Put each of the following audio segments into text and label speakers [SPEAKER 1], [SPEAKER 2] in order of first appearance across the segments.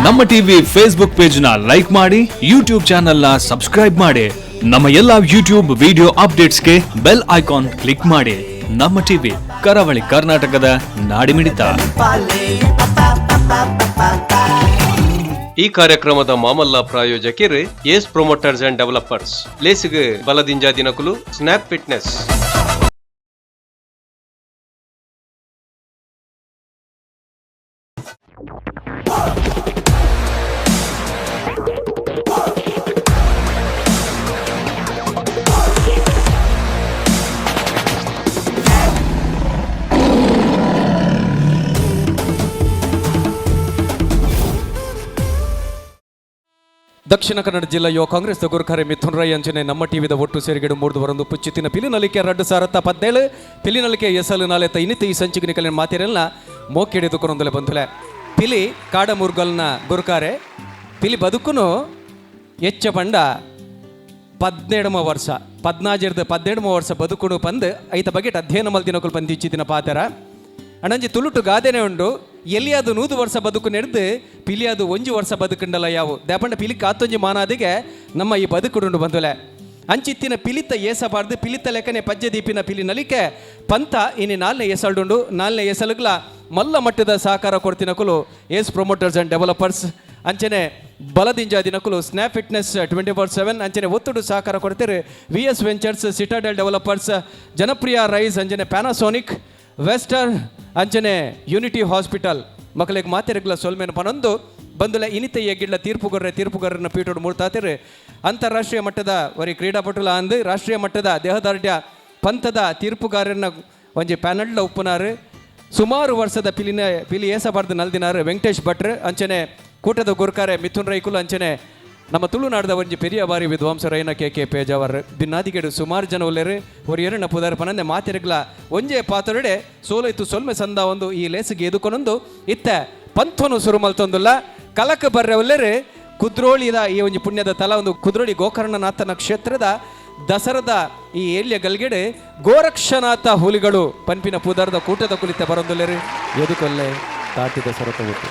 [SPEAKER 1] ನಮ್ಮ TV Facebook page ನ like ಮಾಡಿ, ಯೂಟ್ಯೂಬ್ ಚಾನೆಲ್ ನ ಸಬ್ಸ್ಕ್ರೈಬ್ ಮಾಡಿ. ನಮ್ಮ ಎಲ್ಲಾ ಯೂಟ್ಯೂಬ್ ವಿಡಿಯೋ ಅಪ್ಡೇಟ್ಸ್ಗೆ ಬೆಲ್ ಐಕಾನ್ ಕ್ಲಿಕ್ ಮಾಡಿ. ನಮ್ಮ ಟಿವಿ, ಕರಾವಳಿ ಕರ್ನಾಟಕದ ನಾಡಿಮಿಡಿತ.
[SPEAKER 2] ಈ ಕಾರ್ಯಕ್ರಮದ ಮಾಮಲ್ಲ ಪ್ರಾಯೋಜಕಿರು ಏಸ್ ಪ್ರಮೋಟರ್ಸ್ ಅಂಡ್ ಡೆವಲಪರ್ಸ್. ಲೇಸಿಗೆ ಬಲದಿಂಜಾ ದಿನಕುಲು ಸ್ನ್ಯಾಪ್ ಫಿಟ್ನೆಸ್.
[SPEAKER 3] ದಕ್ಷಿಣ ಕನ್ನಡ ಜಿಲ್ಲಾ ಯುವ ಕಾಂಗ್ರೆಸ್ ಗುರುಖಾರೆ ಮಿಥುನ್ ರೈ ಅಂಚನೆ ನಮ್ಮ ಟಿವಿದ ಒಟ್ಟು ಸೇರಿಗೆಡು ಮೂರ್ದು ಬರೊಂದು ಪುಚ್ಚಿತ್ತಿನ ಪಿಲಿನಲಿಕೆ 2017 ಪಿಲಿನಲಿಕೆ ಎಸಲು ನಾಲೆತ ಇನ್ನಿತ ಈ ಸಂಚಿಗೆ ನಿಕಲಿನ ಮಾತಿರಲ್ಲ ಮೋಕೆಡಿದು ಕೊರೊಂದಲೆ ಬಂಧುಲೆ. ಪಿಲಿ ಕಾಡಮುರ್ಗಲ್ನ ಗುರುಕಾರೆ. ಪಿಲಿ ಬದುಕುನು ಎಚ್ಚ ಪಂಡ 17ಮ ವರ್ಷ, ಪದ್ನಾಜಿರ್ದ 17ಮ ವರ್ಷ ಬದುಕುನು ಪಂದ್ ಐತ ಬಗೆಟ್ ಅಧ್ಯಯನ ಮಲ್ತಿನಕುಲು ಪಂದಿಚ್ಚಿತ್ತಿನ ಪಾತೆರ. ಅಣಂಜಿ ತುಳುಟು ಗಾದೆನೆ ಉಂಡು, ಎಲ್ಲಿಯಾದು 100 ವರ್ಷ ಬದುಕು ನೆಡ್ದು ಪಿಲಿಯಾದು ಒಂಜಿ ವರ್ಷ ಬದುಕುಂಡಲ ಯಾವು ದೇಪಂಡ ಪಿಲಿ ಕಾತೊಂಜಿ ಮಾನಾದಿಗೆ ನಮ್ಮ ಈ ಬದುಕುಡುಂಡು ಬಂದುಲೆ. ಅಂಚಿತ್ತಿನ ಪಿಲಿತ ಏಸಬಾರ್ದು, ಪಿಲಿತ ಲೆಕ್ಕನೆ ಪಜ್ಜೆ ದೀಪಿನ ಪಿಲಿ ನಲಿಕೆ ಪಂತ ಇನಿ ನಾಲ್ನೇ ಎಸಲ್ಡುಂಡು. ನಾಲ್ನೇ ಎಸಲುಗ್ಲ ಮಲ್ಲ ಮಟ್ಟದ ಸಹಕಾರ ಕೊಡ್ತಿನಕುಲು ಏಸ್ ಪ್ರಮೋಟರ್ಸ್ ಆ್ಯಂಡ್ ಡೆವಲಪರ್ಸ್, ಅಂಚನೆ ಬಲದಿಂಜ ದಿನಕುಲು ಸ್ನ್ಯಾಪ್ ಫಿಟ್ನೆಸ್ 24/7, ಅಂಚನೆ ಒತ್ತುಡು ಸಹಕಾರ ಕೊಡ್ತೀರಿ V S ventures, Citadel developers, ಜನಪ್ರಿಯ ರೈಸ್, ಅಂಚನೆ ಪ್ಯಾನಾಸೋನಿಕ್ ವೆಸ್ಟರ್, ಅಂಚನೆ ಯೂನಿಟಿ ಹಾಸ್ಪಿಟಲ್. ಮಕ್ಕಳಿಗೆ ಮಾತೆರಗ್ಲ ಸೊಲ್ಮೆನ ಪನೊಂದು ಬಂದುಲ ಇನಿತ ಎಗ್ಗಿಡ್ಲ ತೀರ್ಪುಗೊರ್ರೆ ತೀರ್ಪುಗಾರನ ಪೀಠೋಡು ಮೂರ್ತಾತಿರು. ಅಂತಾರಾಷ್ಟ್ರೀಯ ಮಟ್ಟದ ವರಿ ಕ್ರೀಡಾಪಟುಲ ಅಂದು ರಾಷ್ಟ್ರೀಯ ಮಟ್ಟದ ದೇಹದಾರ್ಢ್ಯ ಪಂಥದ ತೀರ್ಪುಗಾರನ ಒಂಜಿ ಪ್ಯಾನಲ್ಲ ಉಪ್ಪುನಾರು, ಸುಮಾರು ವರ್ಷದ ಪಿಲಿನ ಪಿಲಿ ಏಸಬಾರ್ದು ನಲ್ದಿನಾರು ವೆಂಕಟೇಶ್ ಭಟ್ರು, ಅಂಚನೆ ಕೂಟದ ಗುರ್ಕಾರೆ ಮಿಥುನ್ ರೈಕುಲು, ಅಂಚನೆ ನಮ್ಮ ತುಳುನಾಡದ ಒಂಜಿ ಪೆರಿಯ ಬಾರಿ ವಿದ್ವಾಂಸರೈನ ಕೆ ಕೆ ಪೇಜಾವರ್. ಬಿನ್ನಾದಿಗೆಡು ಸುಮಾರು ಜನ ಉಲ್ಲೇರು. ಒರಿಯರು ಪುದರ್ ಪನಂದೆ ಮಾತಿರಗ್ಲ ಒಂಜೆ ಪಾತ್ರಡೆ ಸೋಲೈತು ಸೊಲ್ಮೆ ಸಂದ ಒಂದು ಈ ಲೇಸಿಗೆ ಎದುಕೊನೊಂದು ಇತ್ತ ಪಂಥನು ಸುರು ಮಲ್ತೊಂದುಲ್ಲ. ಕಲಕ ಬರ್ರೆ ಉಲ್ಲೇರು. ಕುದ್ರೋಳಿದ ಈ ಒಂಜಿ ಪುಣ್ಯದ ತಲ ಒಂದು ಕುದ್ರೋಳಿ ಗೋಕರ್ಣನಾಥನ ಕ್ಷೇತ್ರದ ದಸರದ ಈ ಏಲ್ಯ ಗಲ್ಗೆಡೆ ಗೋರಕ್ಷನಾಥ ಹುಲಿಗಳು ಪನ್ಪಿನ ಪುದರ್ದ ಕೂಟದ ಕುಲಿತ ಬರೊಂದುಲ್ಲೇರು. ಎದುಕೊಲ್ಲೆ ತಾಟಿದ ಸೊರತ ಹುಟ್ಟು.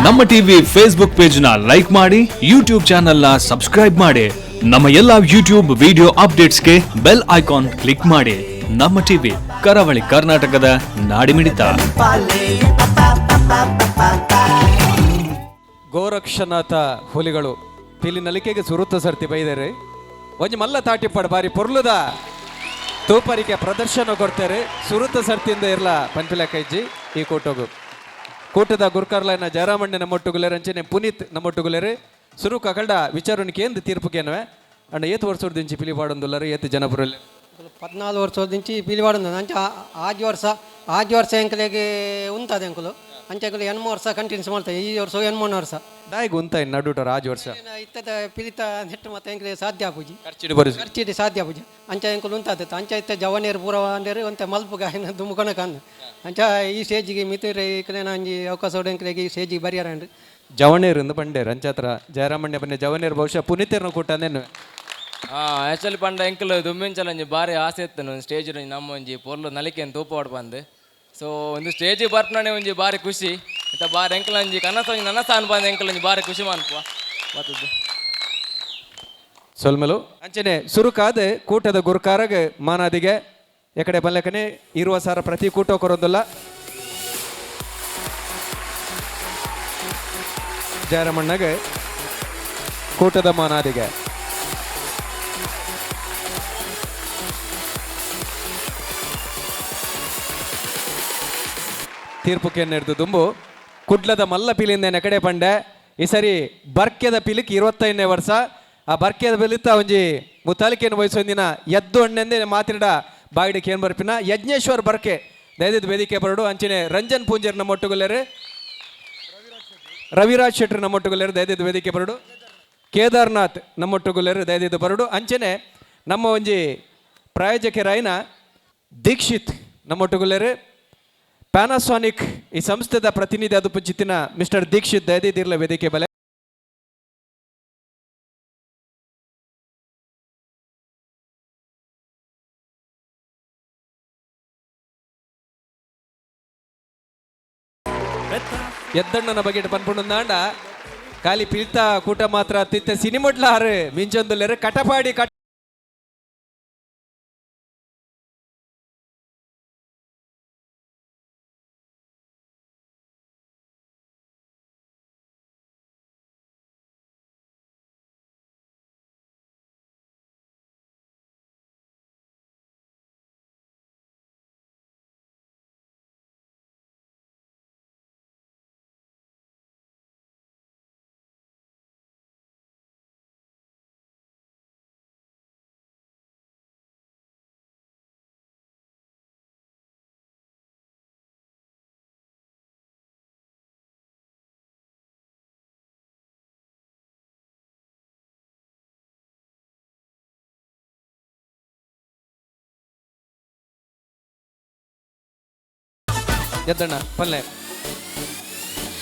[SPEAKER 1] ನಮ್ಮ TV Facebook page ನ ಲೈಕ್ ಮಾಡಿ, ಯೂಟ್ಯೂಬ್ ಚಾನೆಲ್ ನ ಸಬ್ಸ್ಕ್ರೈಬ್ ಮಾಡಿ. ನಮ್ಮ ಎಲ್ಲಾ ಯೂಟ್ಯೂಬ್ ವಿಡಿಯೋ ಅಪ್ಡೇಟ್ಸ್ಗೆ bell icon click ಮಾಡಿ. ನಮ್ಮ ಟಿವಿ, ಕರಾವಳಿ ಕರ್ನಾಟಕದ ನಾಡಿಮಿಡಿತ.
[SPEAKER 3] ಗೋರಕ್ಷನಾಥ ಹುಲಿಗಳು ಪಿಲಿ ನಲಿಕೆಗೆ ಸುರುತ್ತ ಸರ್ತಿ ಬೈದರೆ ಒಂಜಿ ಮಲ್ಲ ತಾಟಿಪ್ಪಡು ಬಾರಿ ಪೊರ್ಲುದ ತೂಪರಿಕೆ ಪ್ರದರ್ಶನ ಕೊಡ್ತಾರೆ. ಸುರುತ್ತ ಸರ್ತಿಯಿಂದ ಇರ್ಲ ಪನ್ಪಿಲ ಕೈಜಿ. ಈ ಕೂಟಗು ಕೂಟದ ಗುರ್ಕರ್ಲೈನ ಜಯರಾಮಣ್ಣ ನಮ್ಮೊಟ್ಟುಗುಲೇರು, ಅಂಚನೆ ಪುನೀತ್ ನಮ್ಮೊಟ್ಟುಗುಲೇರು. ಸುರು ಕಕಲ್ಡ ವಿಚಾರಣೆ ಎಂದ್ ತೀರ್ಪುಕೇನವೆ. ಅಣ್ಣ, ಏತ್ ವರ್ಷದಿಂಚಿ ಪಿಲಿ ಪಾಡೊಂದುಲ್ಲರು? ಏತ್ ಜನಪುರಲ್ಲಿ?
[SPEAKER 4] 14 ವರ್ಷದಿಂಚಿ ಪಿಲಿವಾಡೊಂದು. ಅಂಚ ಆಜಿ ವರ್ಷ, ಆಜಿ ವರ್ಷ ಎಂಕಲೆಗೆ ಉಂತದೆ ಎಂಕುಲು. ಅಂಚ ಎಂಕುಲು 8 ವರ್ಷ ಕಂಟಿನ್ಯೂಸ್ ಮಾಡ್ತೇವೆ. ಈ ವರ್ಷ 8 ವರ್ಷ.
[SPEAKER 3] ದಾಯಿಗ್ ಉಂತ ನಡುಟ ರಾಜ್ ವರ್ಷ?
[SPEAKER 4] ಇತ್ತದ ಪಿಲಿತ ನೆಟ್ಟು ಮತ್ತೆ ಎಂಕಲೆ ಸಾಧ್ಯ ಆಪುಜಿ.
[SPEAKER 3] ಖರ್ಚಿಡು ಬರುಜಿ.
[SPEAKER 4] ಖರ್ಚಿಡಿ ಸಾಧ್ಯ ಆಪುಜಿ. ಅಂಚ ಎಂಕುಲು ಉಂತಾದ. ಅಂಚ ಇತ್ತ ಜವನೇರು ಪೂರ ಅಂಡೇರು ಅಂತೆ ಮಲ್ಪುಗ ದುಮ್ಮುಕೊನ ಕಣ್ಣು. ಅಂಚ ಈ ಸ್ಟೇಜಿಗೆ ಮಿತಿರೆ ಇಕಲೇನ ಅಂಜಿ ಅವಕಾಶ ಎಂಕಲೆಗೆ ಈ ಸ್ಟೇಜಿಗೆ ಬರಿಯಾರಂಡು.
[SPEAKER 3] ಜವಣೇರು ಇಂದು ಪಂಡೇರು ಅಂಚಾತ್ರ ಜಯರಾಮಣ್ಯ ಬನ್ನೆ ಜವನೇರು ಬಹುಶಃ ಪುನೀತರ್ನ ಕೂಟ ಅಂದೇನು.
[SPEAKER 5] ಆ್ಯಕ್ಚುಲಿ ಪಂಡ ಎಂಕಲ್ ದುಮ್ಮಿಂಚಲ ಒಂಜಿ ಬಾರಿ ಆಸೆ ಇತ್ತು ಒಂದು ಸ್ಟೇಜ್ ನಮ್ಮ ಒಂಜಿ ಪೊರ್ಲು ನಲಿಕೆನ್ ತೂಪಾಡ್ ಬಂದು. ಸೊ ಒಂದು ಸ್ಟೇಜ್ ಬರ್ಪಣೆ ಒಂಜಿ ಬಾರಿ ಖುಷಿ. ಇತ್ತ ಬಾರಿ ಎಂಕಲ್ ಒಂಜಿ ಕನಸ ಒಂಜಿ ನನಸ ಅನ್ಪಂದು ಎಂಕಲ್ ಒಂಜಿ ಬಾರಿ ಖುಷಿ ಮನ್ಪುವ ಮತ್ತದ್ದು.
[SPEAKER 3] ಸೊಲ್ಮೆಲು. ಅಂಚನೆ ಸುರುಕಾದ ಕೂಟದ ಗುರುಕಾರಗ ಮಾನಾದಿಗೆ. ಎಕಡೆ ಬಲ್ಲಕನೆ ಇರುವ ಸಾರ ಪ್ರತಿ ಕೂಟ ಕೊರೊಂದುಲ್ಲ. ಜಯರಾಮಣ್ಣಗೆ ಕೂಟದ ಮಾನಾದಿಗೆ. ತೀರ್ಪು ಕೆನ್ನೆಡ್ದು ದುಂಬು ಕುಡ್ಲದ ಮಲ್ಲ ಪಿಲಿಂದ ನೆಕಡೆ ಪಂಡೆ. ಈ ಸರಿ ಬರ್ಕೆದ ಪಿಲಿಕ್ 25ನೇ ವರ್ಷ. ಆ ಬರ್ಕೆದ ಪಿಲಿತ ಒಂಜಿ ಮುತಾಲಿಕೆಯನ್ನು ವಹಿಸೊಂದಿನ ಎದ್ದು ಅಣ್ಣೆಂದೇ ಮಾತಿಡ ಬಾಯಿಡಕ್ಕೆ ಏನ್ ಬರ್ಪಿನ ಯಜ್ಞೇಶ್ವರ್ ಬರ್ಕೆ ದಯದಿದ್ದು ವೇದಿಕೆ ಬರಡು. ಅಂಚನೆ ರಂಜನ್ ಪೂಂಜರ್ ನಮ್ಮೊಟ್ಟುಗುಲ್ಲೇರು, ರವಿರಾಜ್ ಶೆಟ್ಟರ್ ನಮ್ಮೊಟ್ಟುಗುಲ್ಲೇರು, ದಯದಿದ್ದು ವೇದಿಕೆ ಬರಡು. ಕೇದಾರ್ನಾಥ್ ನಮ್ಮೊಟ್ಟುಗುಲ್ಲೇರು, ದಯದಿದ್ದು ಬರಡು. ಅಂಚನೆ ನಮ್ಮ ಒಂಜಿ ಪ್ರಾಯೋಜಕರಾಯಿನ ದೀಕ್ಷಿತ್ ನಮ್ಮೊಟ್ಟುಗುಲ್ಲೇರು. ಪ್ಯಾನಾಸೋನಿಕ್ ಈ ಸಂಸ್ಥೆದ ಪ್ರತಿನಿಧಿ ಅದು ಪುಂಚಿತ್ತಿನ ಮಿಸ್ಟರ್ ದೀಕ್ಷಿತ್ ದಯದಿದ್ದಿರ್ಲ ವೇದಿಕೆ ಬಲೆ. ಎದ್ದಣ್ಣನ ಬಗ್ಗೆ ಪನ್ಪುಂಡಾಂಡ ಖಾಲಿ ಪಿಲ್ತ ಕೂಟ ಮಾತ್ರ ತಿತ್ತ ಸಿನಿಮೊಡ್ಲಾರು ಮಿಂಚೊಂದುಲ್ಲೇರು ಕಟಪಾಡಿ ಕಟ್ ಎದ್ದಣ್ಣ ಪಲ್ಲೆ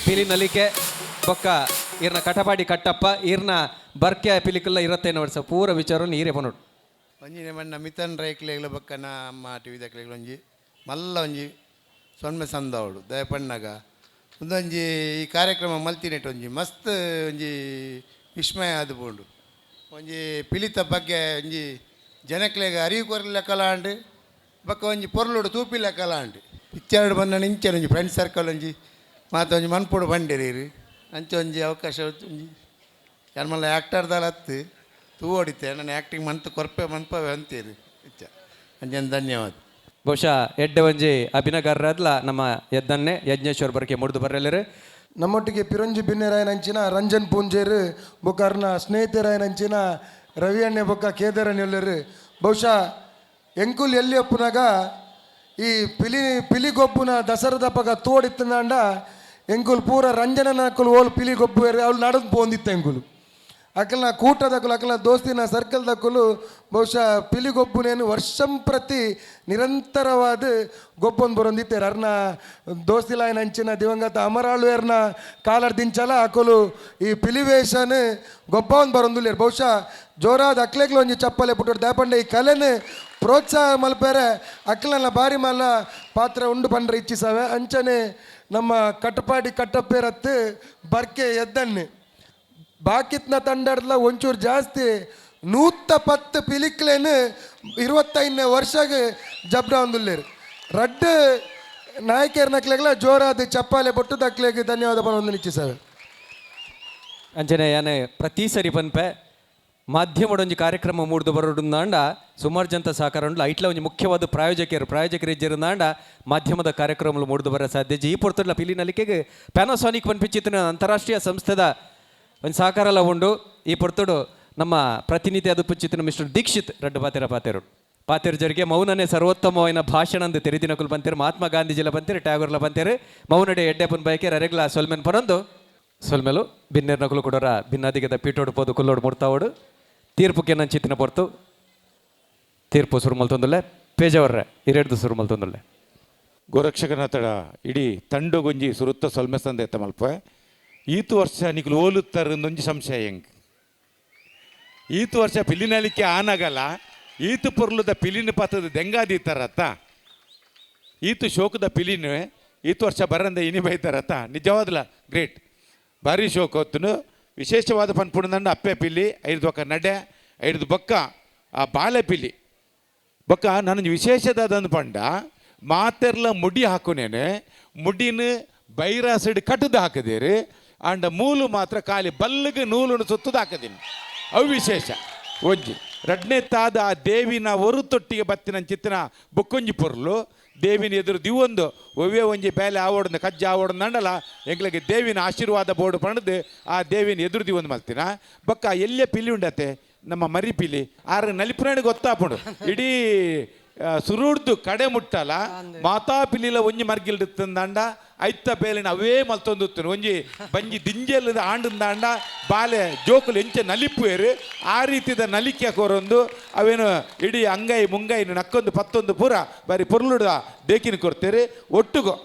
[SPEAKER 3] ಪಿಲಿ ನಲಿಕೆ ಬೊಕ್ಕ ಇರ್ನ ಕಟಪಾಡಿ ಕಟ್ಟಪ್ಪ ಇರ್ನ ಬರ್ಕೆ ಪಿಲಿಕಲ್ಲ 25 ವರ್ಷ ಪೂರ ವಿಚಾರ ನೀರೇ ಪನೋಡು.
[SPEAKER 6] ಒಂಜಿನೆ ಮಣ್ಣ ಮಿತನ್ ರೈಕ್ಲೆಗ್ಲ ಬೊಕ್ಕ ಅಮ್ಮ ಟಿ ವಿ ದಕ್ಲೆಗ್ಲ ಒಂಜಿ ಮಲ್ಲ ಒಂಜಿ ಸೊನ್ಮೆ ಸಂದವಳು ದಯಪಣ್ಣಗ. ಒಂದೊಂಜಿ ಈ ಕಾರ್ಯಕ್ರಮ ಮಲ್ತಿನೆಟ್ ಒಂಜಿ ಮಸ್ತ್ ಒಂಜಿ ವಿಸ್ಮಯ ಆದ್ ಪೋಂಡು. ಒಂಜಿ ಪಿಲಿತ ಬಗ್ಗೆ ಒಂಜಿ ಜನಕ್ಲೆಗ್ ಅರಿವು ಕೊರ್ಲೆಕ್ಕಲ ಆಂಡ್, ಬೊಕ್ಕ ಒಂಜಿ ಪೊರ್ಲುಡು ತೂಪಿಲೆಕ್ಕಲ ಆಂಡ್. ಪಿಕ್ಚರ್ಡ್ ಬನ್ನ ಇಂಚನ ಒಂಜಿ ಫ್ರೆಂಡ್ ಸರ್ಕಲ್ ಒಂಜಿ ಮಾತ ಒಂಜಿ ಮನ್ಪುಡು ಬಂಡಿರಿ. ಅಂಚ ಒಂಜಿ ಅವಕಾಶ ಒಂಜಿ ಯಾನ್ ಮಲ್ಲ ಆ್ಯಕ್ಟರ್ ದಾಲ ಅತ್ತು ತೂ ಹೊಡಿತೆ ನನ್ನ ಆ್ಯಕ್ಟಿಂಗ್ ಮಂತ್ ಕೊರ್ಪೆ ಮನ್ಪವೆ ಅಂತೀರಿ ಇಚ್ಚ ಅಂಚನೆ ಧನ್ಯವಾದ.
[SPEAKER 3] ಬಹುಶಃ ಎಡ್ಡೆ ಒಂಜಿ ಅಭಿನಗಾರರಾದ್ಲ ನಮ್ಮ ಎದ್ದನ್ನೇ ಯಜ್ಞೇಶ್ವರ ಬರಕೆ ಮುಡಿದು ಬರಲಿರು.
[SPEAKER 7] ನಮ್ಮೊಟ್ಟಿಗೆ ಪಿರಂಜಿ ಬಿನ್ನೆರಾಯನಂಚಿನ ರಂಜನ್ ಪೂಂಜೇರು ಬೊಕ್ಕ ಸ್ನೇಹಿತರಾಯನಂಚಿನ ರವಿ ಅಣ್ಣೆ ಬೊಕ್ಕ ಕೇದಾರಣ್ಣೆಲ್ಲರು. ಬಹುಶಃ ಎಂಕುಲ್ ಎಲ್ಲಿ ಒಪ್ಪುನಾಗ ಈ ಪಿಲಿ ಪಿಲಿಗೊಬ್ಬುನ ದಸರದಪ್ಪಗ ತೋಡಿತ್ತಂದಾಂಡ ಎಂಕುಲ್ ಪೂರ ರಂಜನನಕುಲು ಓಲ್ ಪಿಲಿ ಗೊಬ್ಬು ಅವಳು ನಡೆದು ಪೋಂದಿತ್ತ ಎಂಕುಲು. ಅಕಲ್ನ ಕೂಟದಕುಲು ಅಕಲ್ನ ದೋಸ್ತಿನ ಸರ್ಕಲ್ದಕುಲು ಬಹುಶಃ ಪಿಲಿಗೊಬ್ಬುನೇನು ವರ್ಷಂ ಪ್ರತಿ ನಿರಂತರವಾದ ಗೊಬ್ಬೊಂದು ಬರೊಂದಿತ್ತೇರು. ಅರ್ನ ದೋಸ್ತಿಲಾಯನ ಅಂಚಿನ ದಿವಂಗತ ಅಮರಾಳುವೇರ್ನ ಕಾಲರ್ ದಿಂಚಲ ಅಕುಲು ಈ ಪಿಲಿವೇಶನ್ ಗೊಬ್ಬ ಒಂದು ಬರೊಂದುಲ್ಲೇರು. ಬಹುಶಃ ಜೋರಾದ ಅಕ್ಲೆಗ್ಲ ಒಂಜಿ ಚಪ್ಪಲೆ ಪುಟ್ಟೋಡು. ದಾಪಂಡೆ ಈ ಕಲೆನ್ ಪ್ರೋತ್ಸಾಹ ಮಲ್ಪೆರೆ ಅಕ್ಲನ ಬಾರಿ ಮಲ್ಲ ಪಾತ್ರ ಉಂಡು ಪಂಡ್ರೆ ಇಚ್ಛಿಸವೆ. ಅಂಚನೆ ನಮ್ಮ ಕಟಪಾಡಿ ಕಟ್ಟಪ್ಪೇರತ್ತು ಬರ್ಕೆ ಎದ್ದನ್ನೆ. ಬಾಕಿತ್ನ ತಂಡಡ್ಲ ಒಂಚೂರು ಜಾಸ್ತಿ 110 ಪಿಲಿಕ್ಲೇನು 25ನೇ ವರ್ಷಗೆ ಜಬ್ರ ಒಂದುಲ್ಲೇರು. ರಡ್ಡು ನಾಯಕರ ನಕ್ಲೆಗ್ಲ ಜೋರಾದ ಚಪ್ಪಾಲೆ ಬೊಟ್ಟು ದಕ್ಲೆಗೆ ಧನ್ಯವಾದ ಪನೊಂದು ನಿಚ್ಚಿ ಸರ್.
[SPEAKER 3] ಅಂಚನೆ ಯಾನೆ ಪ್ರತಿ ಸರಿ ಪನ್ಪೆ ಮಾಧ್ಯಮಡೊಂಜಿ ಕಾರ್ಯಕ್ರಮ ಮೂಡ್ದು ಬರೋಡುಂದಾಂಡ ಸುಮಾರು ಜನತ ಸಹಕಾರ ಉಂಡು. ಐಟ್ಲ ಒಂಜಿ ಮುಖ್ಯವಾದ ಪ್ರಾಯೋಜಕರು ಪ್ರಾಯೋಜಕರು ಇಜ್ಜಿರುಂದಾಂಡ ಮಾಧ್ಯಮದ ಕಾರ್ಯಕ್ರಮಗಳು ಮೂಡ್ದು ಬರ ಸಾಧ್ಯ. ಈ ಪೊರ್ತುಡ್ಲ ಪಿಲಿನಲಿಕೆಗೆ ಪ್ಯಾನಾಸಾನಿಕ್ ಪನ್ಪಿಚಿತ್ತಿನ ಅಂತಾರಾಷ್ಟ್ರೀಯ ಸಂಸ್ಥೆದ ಒಂದು ಸಹಕಾರಲ ಉಂಡು. ಈ ಪೊರ್ತುಡು ನಮ್ಮ ಪ್ರತಿನಿಧಿ ಅದು ಪುಚ್ಚಿತ್ತಿನ ಮಿಸ್ಟರ್ ದೀಕ್ಷಿತ್ ರಡ್ಡು ಪಾತೆರ ಪಾತೆರು ಪಾತೆರು ಜರಿಗೆ ಮೌನನೇ ಸರ್ವೋತ್ತಮವಾದ ಭಾಷಣ ಅಂದು ತೆರಿದಿನಕುಲು ಬಂತೇರು, ಮಹಾತ್ಮ ಗಾಂಧೀಜಿಲ ಬಂತೇರು, ಟ್ಯಾಗೋರ್ಲ ಬಂತೇರು. ಮೌನಡೆ ಎಡ್ಡೆಪನ್ ಬಯಕೆ ಅರೆಗ್ಲ ಸೊಲ್ಮೆನ್ ಪನೊಂದು ಸೊಲ್ಮೆಲು ಬಿನ್ನೆರ್ ನಕುಲು ಕೊಡೋರ ಭಿನ್ನಾದಿಗದ ಪೀಟೋಡು ಪೋದು ಕುಲ್ಲೋಡು ಮುಡ್ತಾವೋಡು. ತೀರ್ಪುಕ್ಕೆ ಚಿತ್ತಿನ ಪೊರ್ತು ತೀರ್ಪು ಸುರುಮಲ್ತೊಂದುಲ್ಲೆ ಪೇಜವರ್ರೆ ಇರೆಡ್ದು ಸುರುಮಲ್ತೊಂದುಲ್ಲೆ.
[SPEAKER 8] ಗೋರಕ್ಷಕನಾಥಡ ಇಡೀ ತಂಡಗೊಂಜಿ ಸುರುತ್ತ ಸೊಲ್ಮೆ ಸಂದೇತ ಮಲ್ಪ. ಈತು ವರ್ಷ ನಿಕುಲು ಓಲುತ್ತಾರೊಂದೊಂಜಿ ಸಂಶಯ ಹೆಂಗ್. ಈತು ವರ್ಷ ಪಿಲಿನಲಿಕೆ ಆನಗಲ ಈತು ಪೊರ್ಲುದ ಪಿಲಿನ ಪಾತದ ದೆಂಗಾದೀತಾರತ್ತ. ಈತು ಶೋಕದ ಪಿಲಿನ ಈತು ವರ್ಷ ಬರಂದ ಇನಿ ಬೈತಾರತ್ತ. ನಿಜವಾದಲ ಗ್ರೇಟ್, ಭಾರಿ ಶೋಕ ಹೊತ್ತುನು. ವಿಶೇಷವಾದ ಪನ್ಪುಣದಂಡ ಅಪ್ಪೆ ಪಿಲಿ ಐದು ಬೊಕ್ಕ ನಡೆ ಐದು ಬೊಕ್ಕ ಆ ಬಾಳೆ ಪಿಲಿ ಬೊಕ್ಕ ನನ್ನ ವಿಶೇಷದಾದಂದು ಪಂಡ ಮಾತೆರ್ಲ ಮುಡಿ ಹಾಕುನೇನೆ ಮುಡಿನ ಬೈರಾಸಡ್ ಕಟ್ಟದು ಹಾಕದೇರಿ ಅಂಡ ಮೂಲು ಮಾತ್ರ ಖಾಲಿ ಬಲ್ಲಿಗೆ ನೂಲನ್ನು ಸುತ್ತದು ಹಾಕದೀನಿ. ಅವು ವಿಶೇಷ ಒಂಜಿ. ರಡ್ನೇ ತಾದ ಆ ದೇವಿನ ಒರು ತೊಟ್ಟಿಗೆ ಬತ್ತಿನ ಚಿತ್ತಿನ ಬೊಕ್ಕೊಂಜಿ ಪೊರ್ಲು ದೇವಿನ ಎದುರು ದಿವೊಂದು ಒವ್ವೇ ಒಂಜಿ ಬೇಲೆ ಆವೋಡಂದು ಕಜ್ಜ ಆವೋಡಂದು ಅಂಡಲ ಎಂಗ್ಲಿಗೆ ದೇವಿನ ಆಶೀರ್ವಾದ ಬೋರ್ಡು ಪಣದು ಆ ದೇವಿನ ಎದುರು ದಿವೊಂದು ಮಲ್ತಿನ. ಬೊಕ್ಕ ಎಲ್ಲೇ ಪಿಲಿ ಉಂಡತೆ ನಮ್ಮ ಮರಿ ಪಿಲಿ ಆರು ನಲಿಪುರಾಣಿ ಗೊತ್ತಾಪುಂಡು. ಇಡೀ ಸುರುಡ್ದು ಕಡೆ ಮುಟ್ಟಲ ಮಾತಾ ಪಿಲಿಲ ಒಂಜಿ ಮರ್ಗಿಲ್ ತಂದಾಂಡ ಐತ ಬೇಲಿನ ಅವೇ ಮಲ್ತೊಂದು ಒಂಜಿ ಬಂಜಿ ದಿಂಜೆಲ್ಲದ ಆಂಡಂದಾಂಡ ಬಾಲೆ ಜೋಕುಲು ಎಂಚ ನಲಿಪುವೇರು ಆ ರೀತಿದ ನಲಿಕೆ ಕೊರೊಂದು ಅವೇನು ಇಡೀ ಅಂಗೈ ಮುಂಗೈ ನಕ್ಕೊಂದು ಪತ್ತೊಂದು ಪೂರ ಬಾರಿ ಪೊರ್ಲುಡ ದೇಕಿನ ಕೊಡ್ತೇವೆ. ಒಟ್ಟುಗು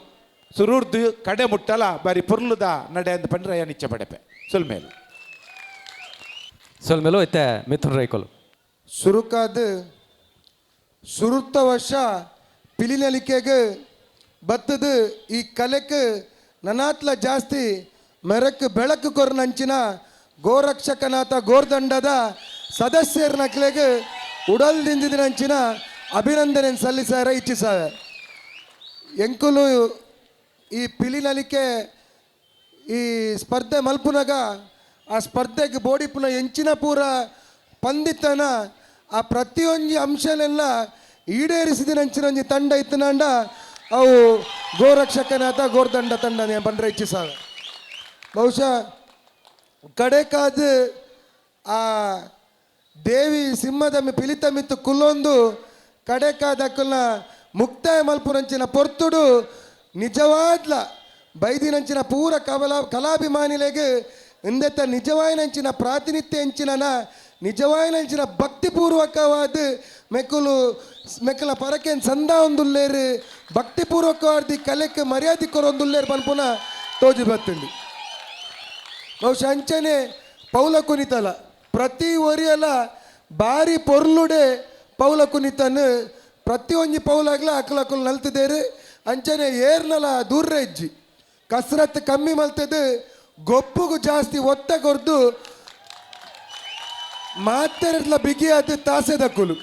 [SPEAKER 8] ಸುರುಡ್ದು ಕಡೆ ಮುಟ್ಟಲ ಬಾರಿ ಪೊರ್ಲುದ ನಡೆ ಅಂದ್ ಪಂಡ್ರೆ ನಿಚ್ಚ ಪಡೆಪೆ ಸೊಲ್ಮೇಲೆ.
[SPEAKER 3] ಸೊಲ್ಮೇಲು ಇತ್ತೆ ಮಿಥುನ್ ರೈಕೋಲು.
[SPEAKER 7] ಸುರುಕಾದ ಸುರುತ್ತ ವರ್ಷ ಪಿಲಿನಲಿಕೆಗೆ ಬತ್ತದು ಈ ಕಲೆಕ್ ನನಾತ್ಲ ಜಾಸ್ತಿ ಮೆರಕ್ ಬೆಳಕು ಕೊರ್ನಂಚಿನ ಗೋರಕ್ಷಕನಾಥ ಗೋರ್ದಂಡದ ಸದಸ್ಯರ ನಕ್ಲೆಗೆ ಉಡಲ್ ದಿಂದಿನಂಚಿನ ಅಭಿನಂದನೆ ಸಲ್ಲಿಸಾರ ಇಚ್ಛಿಸಾವೆ. ಎಂಕುಲು ಈ ಪಿಲಿನಲಿಕೆ ಈ ಸ್ಪರ್ಧೆ ಮಲ್ಪುನಗ ಆ ಸ್ಪರ್ಧೆಗೆ ಬೋಡಿಪುನ ಎಂಚಿನ ಪೂರ ಪಂದಿತನ ಆ ಪ್ರತಿಯೊಂಜಿ ಅಂಶನೆಲ್ಲ ಈಡೇರಿಸಿದ ಒಂಜಿ ತಂಡ ಇತ್ತನಾಂಡ ಅವು ಗೋರಕ್ಷಕನಾಥ ಗೋರ್ದಂಡ ತಂಡ ಬಂದ್ರೆ ಇಚ್ಛಿಸಾವೆ. ಬಹುಶಃ ಕಡೆಕಾದ ಆ ದೇವಿ ಸಿಂಹದ ಪಿಲಿತ ಮಿತ್ತು ಕುಲ್ಲೊಂದು ಕಡೆಕಾದ ಮುಕ್ತಾಯ ಮಲ್ಪುನಂಚಿನ ಪೊರ್ತುಡು ನಿಜವಾದ್ಲ ಬೈದಿನಂಚಿನ ಪೂರ ಕಬಲ ಕಲಾಭಿಮಾನಿಲೆಗ್ ಇಂದೆತ್ತ ನಿಜವಾಯಿನಂಚಿನ ಪ್ರಾತಿನಿಧ್ಯ ಎಂಚಿನ ನಿಜವಾಯಿನಂಚಿನ ಭಕ್ತಿಪೂರ್ವಕವಾದ ಮೆಕ್ಕುಲು ಮೆಕ್ಕಲ ಪರಕೆನ್ ಸಂದ ಒಂದುಲ್ಲೇರು, ಭಕ್ತಿಪೂರ್ವಕವಾದ ಕಲೆಕ್ ಮರ್ಯಾದೆ ಕೊರೊಂದುಲ್ಲೇರು ಪನ್ಪುನ ತೋಜಿ ಬತ್ತುಂಡು. ಬಹುಶಃ ಅಂಚನೆ ಪೌಲ ಕುನಿತಲ ಪ್ರತಿ ಒರಿಯಲ ಬಾರಿ ಪೊರ್ಲುಡೆ ಪೌಲ ಕುನಿತನ್ ಪ್ರತಿಯೊಂಜಿ ಪೌಲಾಗ್ಲ ಅಕುಲಕುಲು ನಲ್ತಿದ್ದೇರು. ಅಂಚನೆ ಏರ್ನಲ ದೂರ ಇಜ್ಜಿ ಕಸರತ್ತು ಕಮ್ಮಿ ಮಲ್ತದು ಗೊಪ್ಪುಗು ಜಾಸ್ತಿ ಒತ್ತ ಕೊರ್ದು ಮಾತೆರ್ಲ ಬಿಗಿಯಾದ ತಾಸೆದಕ್ಕುಲು.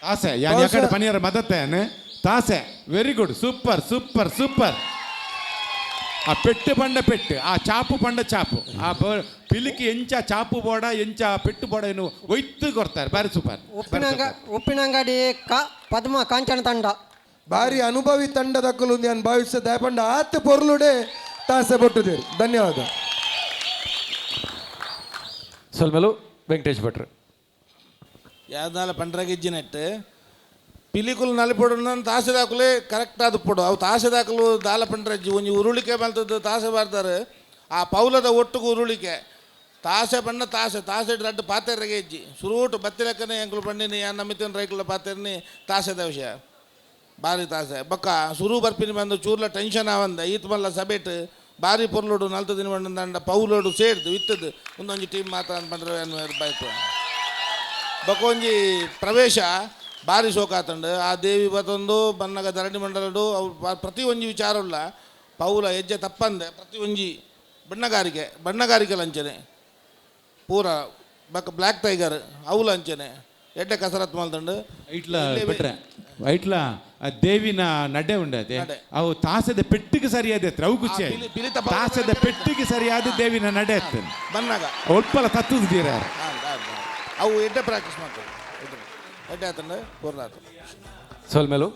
[SPEAKER 8] ತಾಸೆ ಯಾನ್ ಯಾಕಡೆ ಪನಿಯರ ಮದತ್ತೇನೆ ತಾಸೆ. Very good, super super super. ಆ ಪೆಟ್ಟು ಪಂಡ ಪೆಟ್ಟು, ಆ ಚಾಪು ಪಂಡ ಚಾಪು, ಆ ಪಿಲಿಕಿ ಎಂಚ ಚಾಪು ಬೋಡ ಎಂಚ ಪೆಟ್ಟು ಬೋಡ ಏನು ಒಯ್ತು ಕೊಡ್ತಾರೆ. ಬಾರಿ ಸೂಪರ್.
[SPEAKER 4] ಉಪ್ಪಿನಂಗಡಿ ಕ ಪದ್ಮ ಕಾಂಚನ ತಂಡ.
[SPEAKER 7] ಭಾರಿ ಅನುಭವಿ ತಂಡದಕ್ಕಲು ನಾನು ಭಾವಿಸ ದಯಪಂಡ ಆತ ಪೊರ್ಲುಡೆ ತಾಸೆ ಬೊಟ್ಟುದೇರು. ಧನ್ಯವಾದ.
[SPEAKER 3] ಸೊಲ್ಮೇಲು ವೆಂಕಟೇಶ್ ಭಟ್ರು.
[SPEAKER 9] ಯಾವ್ದಾಲ ಪಂಡ್ರಗಿಜ್ಜಿನೆಟ್ ಪಿಲಿಕುಲು ನಲಿಪೊಡು ತಾಸೆ ದಾಕುಲೆ ಕರೆಕ್ಟ್ ಆದ ಪೊಡು. ಅವು ತಾಸೆ ದಾಕಲು ದಾಲ ಪಂಡ್ರಜ್ಜಿ ಒಂಜಿ ಉರುಳಿಕೆ ಮಲ್ತದ್ದು ತಾಸೆ ಬರ್ತಾರೆ. ಆ ಪೌಲದ ಒಟ್ಟುಗು ಉರುಳಿಕೆ ತಾಸೆ ಬಣ್ಣ ತಾಸೆ ತಾಸೆ ರಡ್ಡು ಪಾತೆರ್ಗೆ ಇಜ್ಜಿ ಸುರೂಟು ಬತ್ತಿಲೆಕ್ಕನೆ ಎಂಕುಲು ಪಂಡಿನಿ ಯಾನ್ ನಮಿತಿನ ರೈಕುಲ ಪಾತೆರ್ನಿ ತಾಸೆದ ವಿಷಯ ಬಾರಿ ತಾಸೆ. ಬೊಕ್ಕ ಸುರು ಬರ್ಪಿನಿ ಬಂದು ಚೂರ್ಲ ಟೆನ್ಷನ್ ಆವಂದ ಈತ್ ಮಲ್ಲ ಸಬೇಟ್ ಬಾರಿ ಪೊರ್ಲುಡು ನಲ್ತು ದಿನ ಬಂಡ ಪೌಲೋಡು ಸೇರ್ದು ಇತ್ತದು ಒಂದೊಂಜಿ ಟೀಮ್ ಮಾತ್ರ ಅಂತ ಬಂದ್ರೆ ಬಾಯ್ತು. ಬೊಕ್ಕ ಒಂಜಿ ಪ್ರವೇಶ ಬಾರಿ ಶೋಕಾತಂಡು. ಆ ದೇವಿ ಬತ್ತೊಂದು ಬನ್ನಗ ಧರಣಿ ಮಂಡಲಡು ಅವು ಪ್ರತಿ ಒಂಜಿ ವಿಚಾರ ಉಲ್ಲ. ಪೌಲ ಹೆಜ್ಜೆ ತಪ್ಪಂದೆ ಪ್ರತಿ ಒಂಜಿ ಬಣ್ಣಗಾರಿಕೆ ಬಣ್ಣಗಾರಿಕೆ ಲಂಚನೆ ಪೂರ ಬೊಕ್ಕ ಬ್ಲ್ಯಾಕ್ ಟೈಗರ್ ಅವು ಲಂಚನೆ ಎಡ್ಡೆ ಕಸರತ್ ಮಲ್ತುಂಡು.
[SPEAKER 8] ಐಟ್ಲ ಬಿಟ್ರೆ ಐಟ್ಲ ಆ ದೇವಿನ ನಡೆ ಉಂಡದೆ.
[SPEAKER 9] ನಡೆ.
[SPEAKER 8] ಅವು ತಾಸದ ಪೆಟ್ಟಿಗೆ ಸರಿಯಾದ ಎತ್ತರ ಅವು ಖುಷಿ.
[SPEAKER 9] ಆ, ಪಿಲಿತ ಪೌಲ.
[SPEAKER 8] ತಾಸದ ಪೆಟ್ಟಿಗೆ ಸರಿಯಾದ ದೇವಿನ ನಡೆ ಎತ್ತನೆ.
[SPEAKER 9] ಬನ್ನಾಗ
[SPEAKER 8] ಒಲ್ಪಲ ತತ್ತುದ್ದೀರ.
[SPEAKER 9] ಆಂಡ್, ಆಂಡ್, ಆಂಡ್. ಅವು ಎಡ್ಡೆ ಪ್ರಾಕ್ಟೀಸ್ ಮಾಡ್ತಾರೆ, ಎಡ್ಡೆ ಆತಂಡು ಪೂರ್ಣ ಆತು.
[SPEAKER 3] ಸೋಲ್ಮೇಲು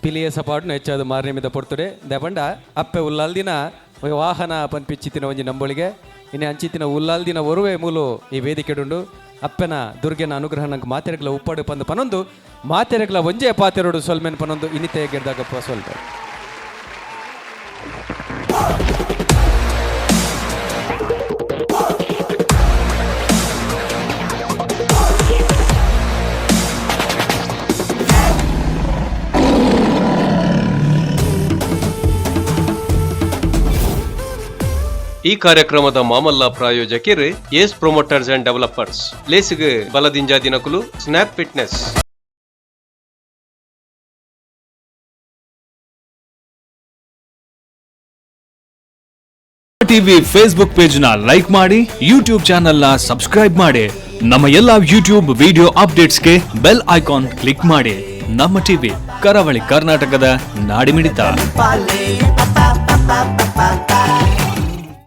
[SPEAKER 3] ಪಿಲಿಯ ಸಪಾಟ್ನು ಹೆಚ್ಚಾದ ಮಾರನೇಮಿದ ಪೊರ್ತುಡೆ ದಪಂಡ ಅಪ್ಪೆ ಉಲ್ಲಾಲ್ದಿನ ವಾಹನ ಪನ್ಪಿಚ್ಚಿತ್ತಿನ ಒಂಜಿ ನಂಬೊಳಿಗೆ ಇನ್ನು ಅಂಚಿತ್ತಿನ ಉಲ್ಲಾಲ್ದಿನ ಒರುವೆ ಮೂಲು ಈ ವೇದಿಕೆಡುಂಡು. ಅಪ್ಪೆನ ದುರ್ಗೆನ ಅನುಗ್ರಹ ನಂಗೆ ಮಾತೆರೆಗ್ಲ ಉಪ್ಪಾಡು ಪಂದು ಪನೊಂದು ಮಾತೆರೆಗ್ಲ ಒಂಜೇ ಪಾತೆರಡು ಸೊಲ್ಮೆನ್ ಪನೊಂದು ಇನ್ನಿತೆ ಗೆಡ್ದಾಗಪ್ಪ ಸ್ವಲ್ಪ.
[SPEAKER 2] ಈ ಕಾರ್ಯಕ್ರಮದ ಮಾಮಲ್ಲ ಪ್ರಾಯೋಜಕಿರು ಏಸ್ ಪ್ರಮೋಟರ್ಸ್ ಅಂಡ್ ಡೆವಲಪರ್ಸ್. ಲೇಸಿಗೆ ಬಲದಿಂಜಾ ದಿನಕುಲು snap fitness.
[SPEAKER 1] TV Facebook page ನ ಲೈಕ್ ಮಾಡಿ, ಯೂಟ್ಯೂಬ್ ಚಾನೆಲ್ ನ ಸಬ್ಸ್ಕ್ರೈಬ್ ಮಾಡಿ. ನಮ್ಮ ಎಲ್ಲಾ ಯೂಟ್ಯೂಬ್ ವಿಡಿಯೋ ಅಪ್ಡೇಟ್ಸ್ಗೆ ಬೆಲ್ ಐಕಾನ್ ಕ್ಲಿಕ್ ಮಾಡಿ. ನಮ್ಮ ಟಿವಿ, ಕರಾವಳಿ ಕರ್ನಾಟಕದ ನಾಡಿಮಿಡಿತ.
[SPEAKER 10] Pa pa pa pa.